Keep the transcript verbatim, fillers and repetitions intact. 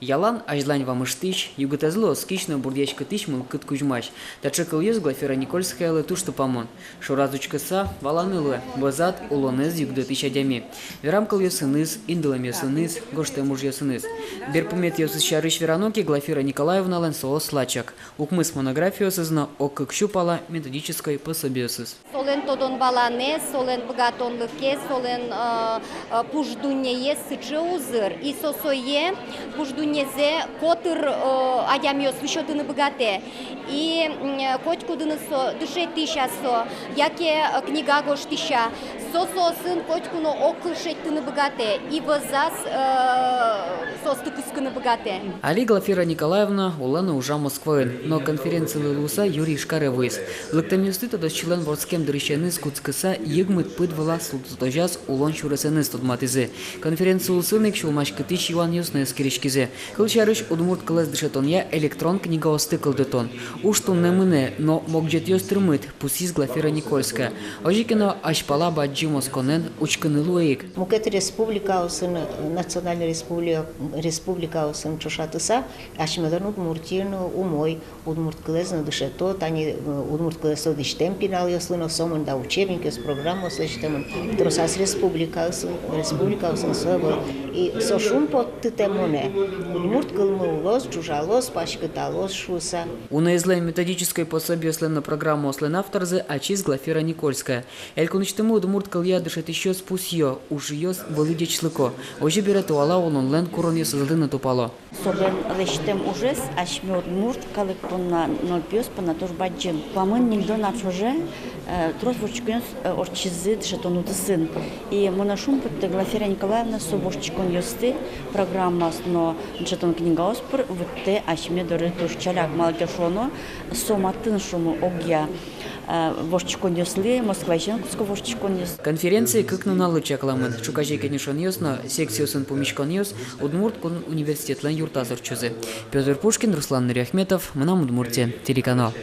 Ялан — азьлань вамыштӥсь, югытэзлы оскись но бурдъяськытӥсь мылкыд кузьмась. Таӵе кылъёс Глафира Никольскаялы туж тупамон. Шораз учкыса, валаны луэ: вӧзад — улонэз югдытӥсь адями. Верам кылъёсыныз, индылэмъёсыныз, гожтэм ужъёсыныз. Берпуметӥосыз сярысь верано ке, Глафира Николаевналэн соос лачак. Укмыс монографиосыз но ог кык сю пала методической пособиосыз. Солэн тодон-валанэз, солэн быгатонлыкез, солэн, э, э, пуш дуннеез сыӵе узыр. И со сое, пуш дуннезэ, котыр, э, адямиослы сётыны быгатэ. И, м, э, котькудыныз со, дышетӥсь-а со, яке, э, книга гожтӥсь-а, со соосын котьку но ог кыл шедьтыны быгатэ. И вӧзаз, э, соосты кыскыны быгатэ. Али Глафира Николаевна улэ но ужа Москваын, но конференцилы луыса юри Ижкаре вуиз. Лыктэмъёсты тодосчилэн вордскем дырысеныз кутскыса, йыгмыт пыд вылаз султытозяз улон сюресэныз тодматӥзы. Конференци улсын ик сюлмаськытӥсь юанъёс но эскериськизы. Кылсярысь, удмурт кылэз дышетонъя электрон книгаосты кылдытон. Уж туннэ мынэ, но могӟетъёс тырмыт, пусйиз Глафира Никольская. Озьы ке но, азьпала бадӟым осконэн учкыны луэ ик. Мукет республикаосын, национальной республи-, республикаосын ӵошатыса, асьмелэн Удмуртиын умой, удмурт кылэз но дышето, тани, э, удмурт кылэз тодӥсьтэм пиналъёслы но сомында учебникъёс, программаос лэсьтэмын. Тросаз республикаосын, республикаосын со ӧвӧл. И со шумпоттытэ монэ, удмурт кылмы улоз, ӝужалоз, паськыталоз шуыса. Уноезлэн методической пособиослэн но программаослэн авторзы ачиз Глафира Никольская. Элькунысьтымы удмурт кылъя дышетӥсьёс пусъё: ужъёс вылӥ ӟечлыко. Озьы бере, туала улонлэн куронъёсызлы но тупало. Солэн лэсьтэм ужез асьме удмурт калык понна, нылпиос понна туж бадӟым. Куамын ньыльдон ар ӵоже, э, трос воштӥськонъёс, э, ортчизы дышетон удысын. И монэ шумпоттэ, Глафира Николаевна со воштӥськонъёсты, программаос но дышетон книгаос пыр вуттэ асьме доры туж ӵаляк. Малы ке шуоно, со матын, шуомы, огъя, э, воштӥськонъёслы, Москваысен кутско воштӥськонъёс. Конференция кык нуналлы чакламын. Ӵуказе кенешонъёс но секциосын пумиськонъёс Удмурт кун университетлэн юртаз ортчозы. Пётр Пушкин, Руслан Нуриахметов, «Мынам Удмуртие» телеканал.